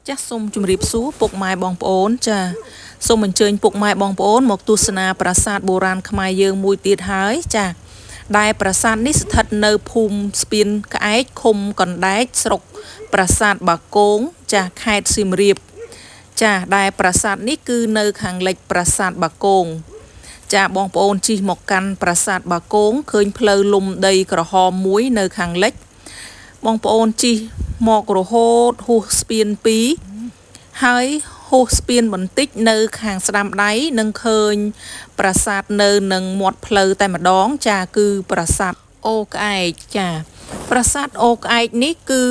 ចាសសូមជម្រាបសួរពុកម៉ែបងប្អូនចាសូមអញ្ជើញពុកម៉ែបងប្អូនមកទស្សនាប្រាសាទបុរាណខ្មែរយើងមួយទៀតហើយចាដែលប្រាសាទនេះស្ថិតនៅភូមិស្ពានក្អែកឃុំកណ្ដែកស្រុកប្រាសាទបាគងចាខេត្តសៀមរាបចាដែលប្រាសាទនេះគឺនៅខាងលិចប្រាសាទបាគងចាបងប្អូនជិះមកកាន់ប្រាសាទបាគងឃើញផ្លូវលំដីក្រហមមួយនៅខាងលិចបងប្អូនជិះមករហូតហួសស្ពាន2ហើយហួសស្ពានបន្តិចនៅខាងស្ដាំដៃនឹងឃើញប្រាសាទនៅនឹងមាត់ផ្លូវតែម្ដងចាគឺប្រាសាទអូក្អែកចាប្រាសាទអូក្អែកនេះគឺ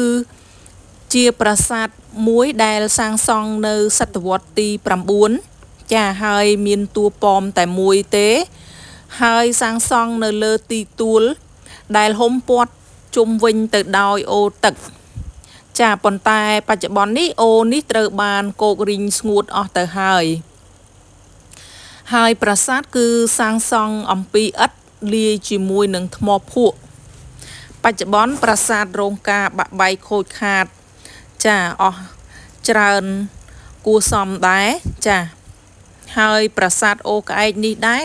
ជាប្រាសាទមួយដែលសាងសង់នៅសតវត្សទី9ចាហើយមានតួប៉មតែមួយទេហើយសាងសង់នៅលើទីទួលដែលហុំព័ទ្ធជុំវិញទៅដោយអូរទឹកចាប៉ុន្តែបច្ចុប្បន្ននេះអូរនេះត្រូវបានគោករីងស្ងួតអស់ទៅហើយហើយប្រាសាទគឺសាងសង់អំពីឥដ្ឋលាយជាមួយនឹងថ្មភក់បច្ចុប្បន្នប្រាសាទរងការបាក់បែកខូចខាតចាអស់ច្រើនគួរសមដែរចាហើយប្រាសាទអូក្អែកនេះដែរ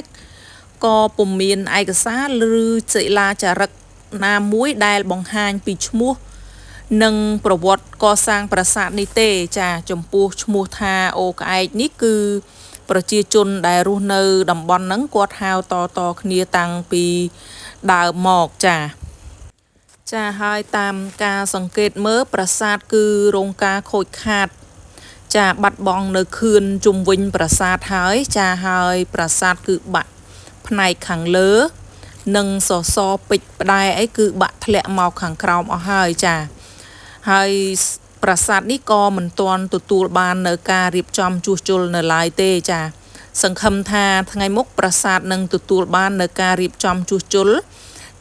ក៏ពុំមានឯកសារឬសិលាចារឹកណាមួយដែលបង្ហាញពីឈ្មោះនិងប្រវត្តិកសាងប្រាសាទនេះទេចាចំពោះឈ្មោះថាអូក្អែកនេះគឺប្រជាជនដែលរស់នៅតំបន់ហ្នឹងគាត់ហៅតតគ្នាតាំងពីដើមមកចាចាហើយតាមការសង្កេតមើលប្រាសាទគឺរងការខូចខាតចាបាត់បង់នៅខឿនជុំវិញប្រាសាទហើយចាហើយប្រាសាទគឺបាក់ផ្នែកខាងលើនិងសសរពេជ្រផ្ដែអីគឺបាក់ធ្លាក់មកខាងក្រោមអស់ហើយចាហើយប្រាសាទនេះក៏មិនទាន់ទទួលបាននៅការរៀបចំជួសជុលនៅឡើយទេចាសង្ឃឹមថាថ្ងៃមុខប្រាសាទនឹងទទួលបាននៅការរៀបចំជួសជុល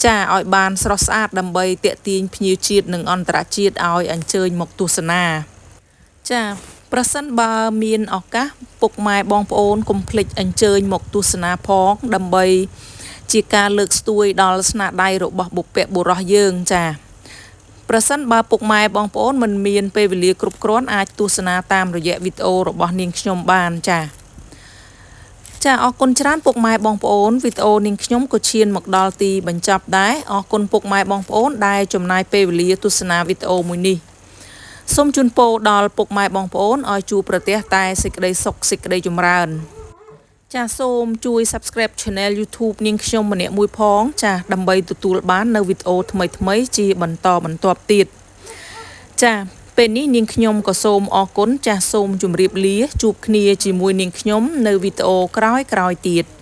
ចាឲ្យបានស្រស់ស្អាតដើម្បីទាក់ទាញភ្ញៀវជាតិនិងអន្តរជាតិឲ្យអញ្ជើញមកទស្សនាចាប្រសិនបើមានឱកាសពុកម៉ែបងប្អូនកុំភ្លេចអញ្ជើញមកទស្សនាផងដើម្បីជាការលើកស្ទួយដល់ស្នាដៃរបស់បុព្វបុរសយើងចាប្រសិនបើពុកម៉ែបងប្អូនមិនមានពេលវេលាគ្រប់គ្រាន់អាចទស្សនាតាមរយៈវីដេអូរបស់នាងខ្ញុំបានចាចាអរគុណច្រើនពុកម៉ែបងប្អូនវីដេអូនាងខ្ញុំក៏ឈានមកដល់ទីបញ្ចប់ដែរអរគុណពុកម៉ែបងប្អូនដែលចំណាយពេលវេលាទស្សនាវីដេអូមួយនេះសូមជូនពរដល់ពុកម៉ែបងប្អូនឲ្យជួបប្រទះតែសេចក្តីសុខសេចក្តីចម្រើនចាសូមជួយ Subscribe Channel YouTube នាងខ្ញុំម្នាក់មួយផងចាដើម្បីទទួលបាននៅវីដេអូថ្មីៗជាបន្តបន្ទាប់ទៀតចាពេលនេះនាងខ្ញុំក៏សូមអរគុណចាសូមជម្រាបលាជួបគ្នាជាមួយនាងខ្ញុំនៅវីដេអូក្រោយៗទៀត។